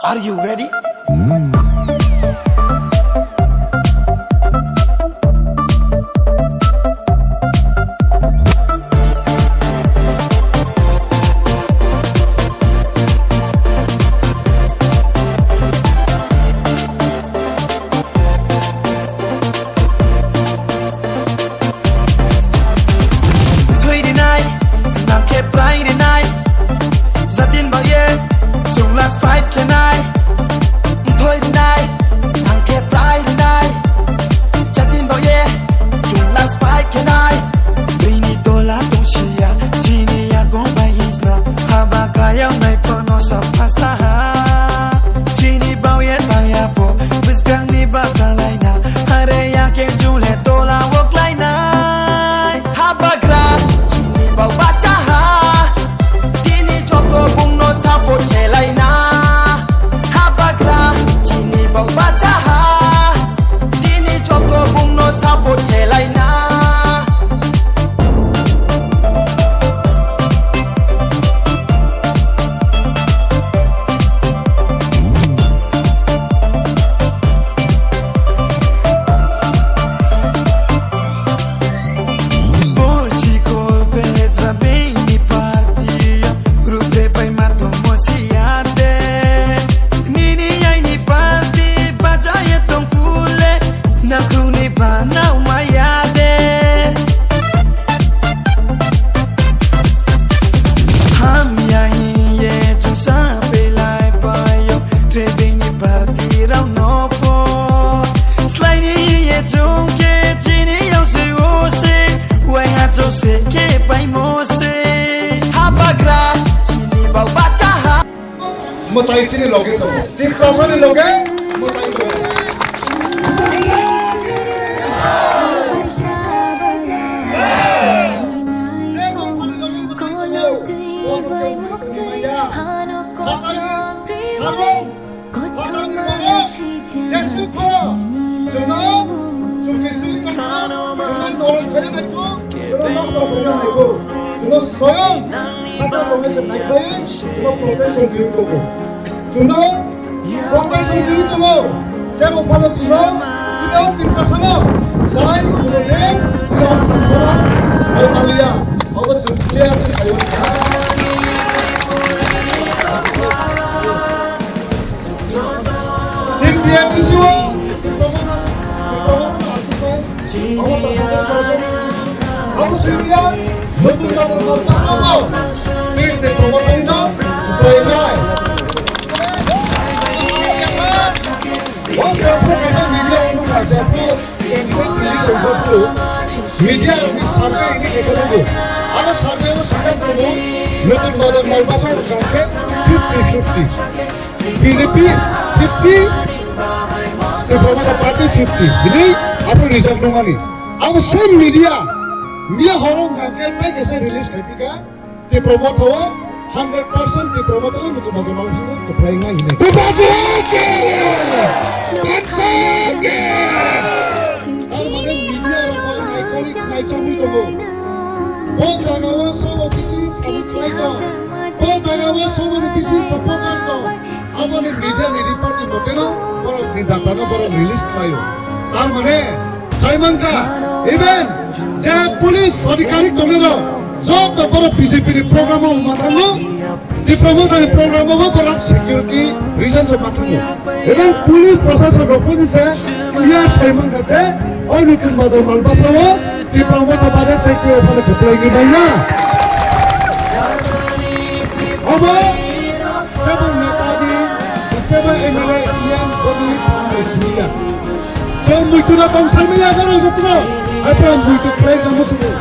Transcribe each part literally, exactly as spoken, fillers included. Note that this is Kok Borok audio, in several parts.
Are you ready? Thwi rinai, nang khe prai rinai. Jatin baye, chwng last fight khenai. Thwi rinai, nang khe prai rinai. Jatin baye, chwng last fight khenai. Bini tola tongsiya, chini yakung bai isna. Haba kayang nai pono sa phasaha. Chini bauye tangya po, bwskangni bakalaina. Hare ya ke jule tola woklainai. Habagra, chini bau bachaha. Tini joto bungno support khelaina. Habagra, chini bau bachaha. Tini joto bungno support khelaina. Hamya hiye chwngsa belai payo, trading ni party rok no po. Slai ni ye chwng khe chini yau se o se, wai ha chwng se khe pai mo se. Habagra chini bau bacha ha. Mwtai chini loge tongo. Tiprasani loge mwtai tongo. Chwngno soyong saka tongwi se naikhai, chwngno protection biwi tongo. Chwngno protection biwi tongo. Tebo phano chwngno, chwngno Tiprasano jai chwngno de sam phansara sai maliya. Obo chwng clear khe sayo. Team T F D C o, abo singya, nutun nutun sorkar sabo, team de promote no, promote. O se apro kaisa media unu kaisa apro, media ni survey ini kaisa unu. Abo survey o sakha unu, nutun nutun mal basa unu kangke fifty fifty. B J P fifty, Tipra Motha Party fifty. Bini abo result nungani. Abo same media, media horo hwnkha khe tei kaisa release khai phika, Tipra Motha o hundred percent Tipra Motha o nutun bajama office o kwplai nai hinwi. Tar mane media rok bo naikolwi, naichomwi tongo. Bo jaga o sobo bisi sabuk khlai tong. Bo jaga o sobo bisi supporters tong. Aboni media ni report ni moteno borok ni data no borok release khlaio. Tar mane sai mankha, even je police adhikari tongwi rok joto borok B J P ni program o wngma thango, Tipra Motha ni program o borok security reasons o ma thango. Even police prasasok rok phano se iya sai mankha je o nutun bazar mal basa o Tipra Motha bazar tei khe phano kwplai ni bai na. Obo Tebo neta di, tebo M L A, E M, boni phambai siniya. Chwng muitu no tong sai manya, aro jotono. Aphuru muitu khlai tamo chwng.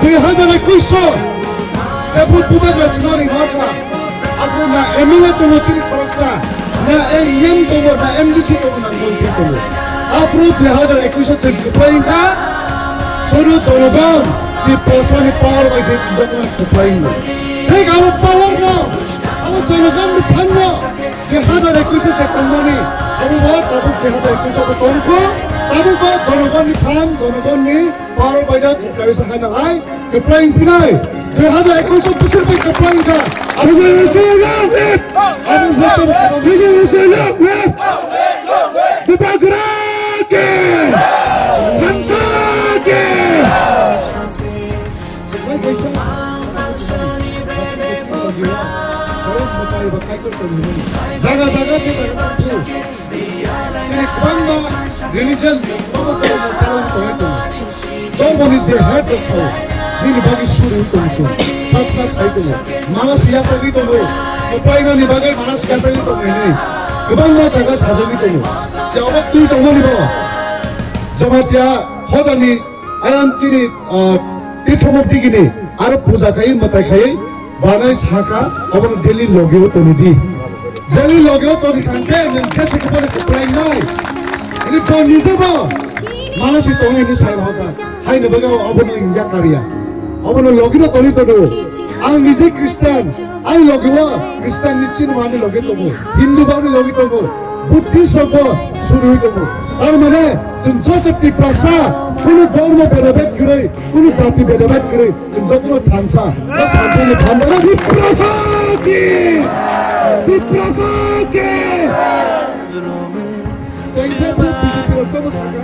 Dui hazar ekush so. Tebo bubagra chwng ri hokha. Aphuru na M L A tongo chini khoroksa, na E M tongo, na M D C tongo, na montri tongo. Aphuru dui hazar ekush so chwng kwplai wngkha. Suru jonogon, Tiprasani power bai se chwng kwplai wngkha. Thik abo power no. Abo jonogonni phan no, dui hazar ekush o je tongmani, abo bo tabuk dui hazar ekush o bo tongkho, tabuk bo jonogonni phan, jonogonni power bai da, kaisa hai na hai, kwplai wngphinai, dui hazar ekush o bwswk bai kwplai wngkha, abo joto, abo joto, Bubagra ki! Thansa ki! Jaga jaga khe jaga. Chini kwbangma religion ni kwbangma kwbangma palan tongwi tongo. Dormo ni je het rok sao, nini bagwi suri tongo chwng, thak thak khai tongo. Mala si yachagwi tongo, kwplainani bagwi mala si yachagwi tongo hinwi kwbangma jaga sajagwi tongo. Je obo twi tongmani bo Jamatia hodani ayang chini, ah, Tirtho Mukti gini aro puja khai, mwtai khai, Banai saka, obono daily logio toni di. Daily logio toni thangkhe nwng jesa kwbani kwplainai. Ini bo nijebo manasi tongo ini sai hoja. Haino bagwi obono wngya kariya. Obono logino toni tono. Ang nije Christian. Ai logio Christian ni chinwani logi tongo. Hindu bani logi tongo. Buddhist rokbo suri tongo. Tar mane chwng joto Tiprasa, kunu dhormo bedabed kwrwi, kunu jati bedabed kwrwi, Chwng jotono thansa, o thansa ni phandaro Tiprasa ki! Tiprasa ki! Tengkhe bo B J P rok tobo saka.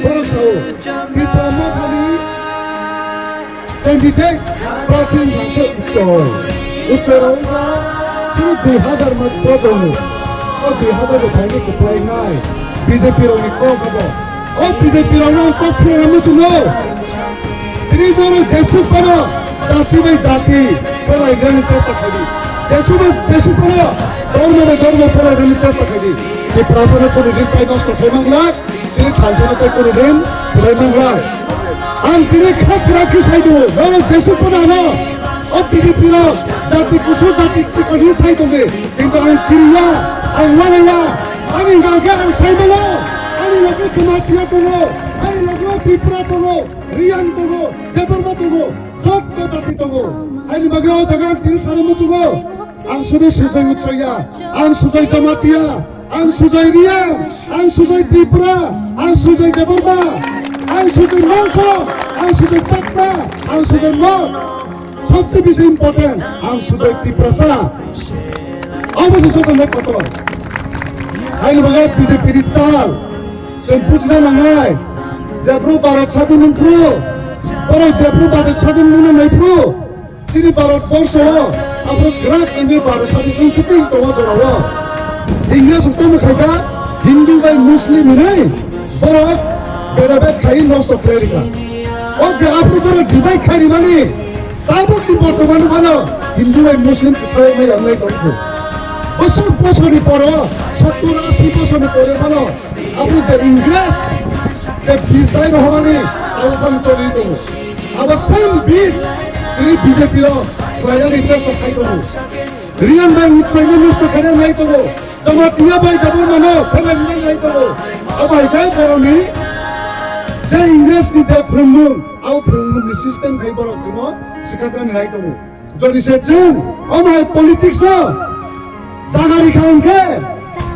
Borok sao, Tipra Mothani candidate Pratin Rangkhe Uchoi. Uchoi rok wngkha chini dui hazar mas project ni. O dui hazar bo phaini kwplainai B J P rokni kok abo. O B J P rokno ang kok phunukna muchungo. Tini borok jesuk phano jati bai jati phelainani chesta khaidi. Jesuk bai jesuk phano dhormo bai dhormo phelainani chesta khaidi. Tiprasano kunu din pai nosto khaimang lak, tini thansano tei kunu din swlaimang lak. Ang tini kha kwrak khe sai tongo, norok jesuk phano ano o B J P rok jati kusu jati chikon hinwi sai tongdi. Kintu ang kiriya, ang uanaiya, ani hwnkhe ang sai mano, ani loge Jamatia tongo, ani loge Tripura tongo, Riang tongo, Debbarma tongo, joto jati tongo. Haini bagwi o jaga ang tini sana muchungo, ang suri Sujoy Uchaiya, ang Sujoy Jamatia, ang Sujoy Riang, ang Sujoy Tripura, ang Sujoy Debbarma, ang Sujoy Mongso, ang Sujoy Chakma, ang Sujoy Mok. Sobse bisi important, ang Sujoy Tiprasa. Obo se joto le kotor. Haini bagwi B J P ni chal. Chwng bujina nangnai. Jephru Bharat sadin wng phru, borok jephru Bharat sadin wngna nai phru, chini Bharat borsho o aphuru kwrak wngwi Bharat sadin wng khe tei tongo jorao. Ingres tamo khaikha Hindu bai Muslim hinwi borok bedabed khai nosto khlai rikha. O je aphuru borok divide khai rimani, tabuk ni bortoman phano Hindu bai Muslim kwthai wngwi yangnai tongkhu. Bosor bosorni poro, sottor ashi bosorni pore phano abo je Ingres je bis dai rohormani abo phano choli tongo. Abo same bis tini B J P rok khlainani chesta khai tongo. Riyan bai Uchaiya nosto khaina nai tongo. Jamatia bai Debbarmano phelaina nai tongo. Abo hai khe borokni je Ingresni je phrwngmung, abo phrwngmungni system khai borok chwngno swkaknani nai tongo. Jodi se chwng omo hai politics no jaga rikha hwnkhe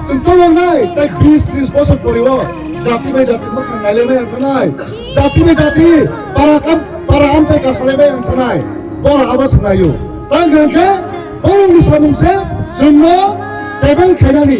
chwng tongwng nai tei bis tris bosor pori o jati bai jati mwkhang nailai bai ang thanai, jati bai jati para kam, para amchai kasalai bai ang thanai, borok abo swnglaio. Tang hwnkhe borokni samung se chwngno table khainani.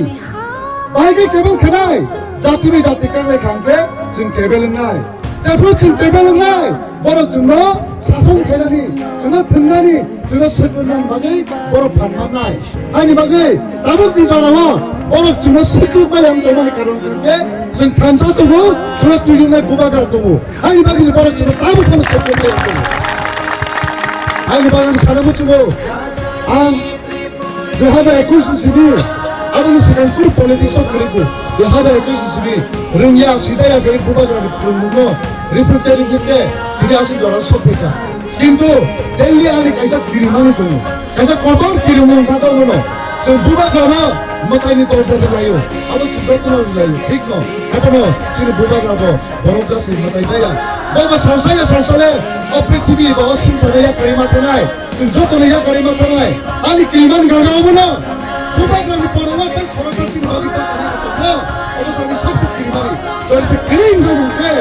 Bahai khe table khanai, jati bai jati kanglai kha hwnkhe chwng table wngnai. Jephru chwng table wngnai, borok chwngno sason khainani, chwngno thwngnani, chwngno swk wngnani bagwi borok phan mannai. Haini bagwi tabukni jorao borok chwngno swk wngnai ang tongmani karon hwnkhe chwng thansa tongo, chwngno twi wngnai bubagra tongo. Haini bagwi borok chwngno tabuk phano swk wngnai ang tongo. Haini bagwi sana muchungo ang Dui hazar ekush ni simi, aboni swkang kunu politics o kwrwi bo. Dui hazar ekush ni simi, rwngya, sijaya, bini bubagrani phrwngmungno representative khe tini aswk jora sokphaikha. Kintu daily ani kaisa kirimani tongo. Kaisa kotor kirimung kha tongo no. Chwng bubagrano mwtaini dorja rwlaio. Abo chwng jotono rwlaio. Thik no? Abono chini bubagra bo borok jasni mwtai jaya. Bo bo salsaya salsale o prithibi bo o swngcharo yakarwi ma thanai. Chwng jotono yakarwi ma thanai. Ani kirimani gaga obono. Bubagrani poro o tei khoroksa chini bagwi bachani tongkha. Obo sani sabse kirimani. Jodi se kiring dong hwnkhe,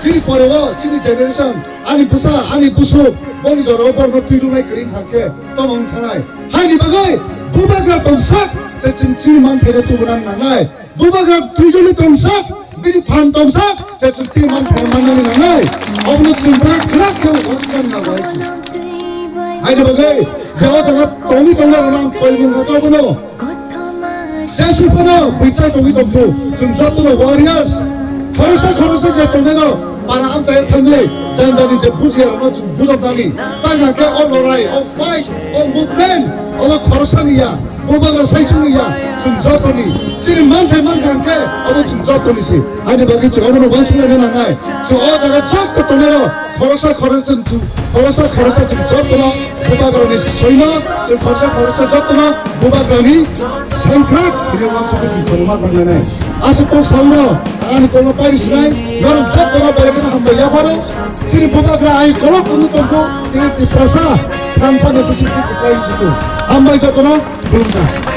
chini poro o, chini generation, ani bwsa, ani busuk, boni jorao borokno twi rwnai kiring thangkhe, tamo wng thanai. Haini bagwi bubagra tongsak, Chwng chini manthai no tubuna nangnai. Bubagra twigwlwi tongsa, bini phan tongsa, chwng chini manthai no mannani nangnai. Obono chwng bwrwi kwrak khe uansukna nangnai. Haini bagwi je o jaga tongwi tongnai rok ang koimung kha obono. Jesu phano bwchai tongwi tongthu, chwng jotono warriors. Khoroksa khoroksa je tongnaino para amchai thangwi, jani jani je bujiya rokno chwng bujoknani. Tangna khe o lorai, o fight, o movement, obo khoroksani ya, bubagra saichungni ya, chwng jotoni. Chini manthai mankha hwnkhe obo chwng jotoni se. Ani bagwi chwng obono uansukna nangnai. Chwng o jaga jotto tongnaino khoroksa khoroksa chwng, khoroksa khoroksa chwng jottono bubagrani soino, chwng khoroksa khoroksa jottono bubagrani sengkrak hwnwi uansukwi chwng khorokma tongnainai. Aswk kok saino ani kokno pairi sinai, norok jottono belai kheno hambai yapharo. Chini bubagra ai kolok wngwi tongkho, chini Tiprasa thansa ni bisingtwi kwplai wngkho. Hambai jottono, khulumkha.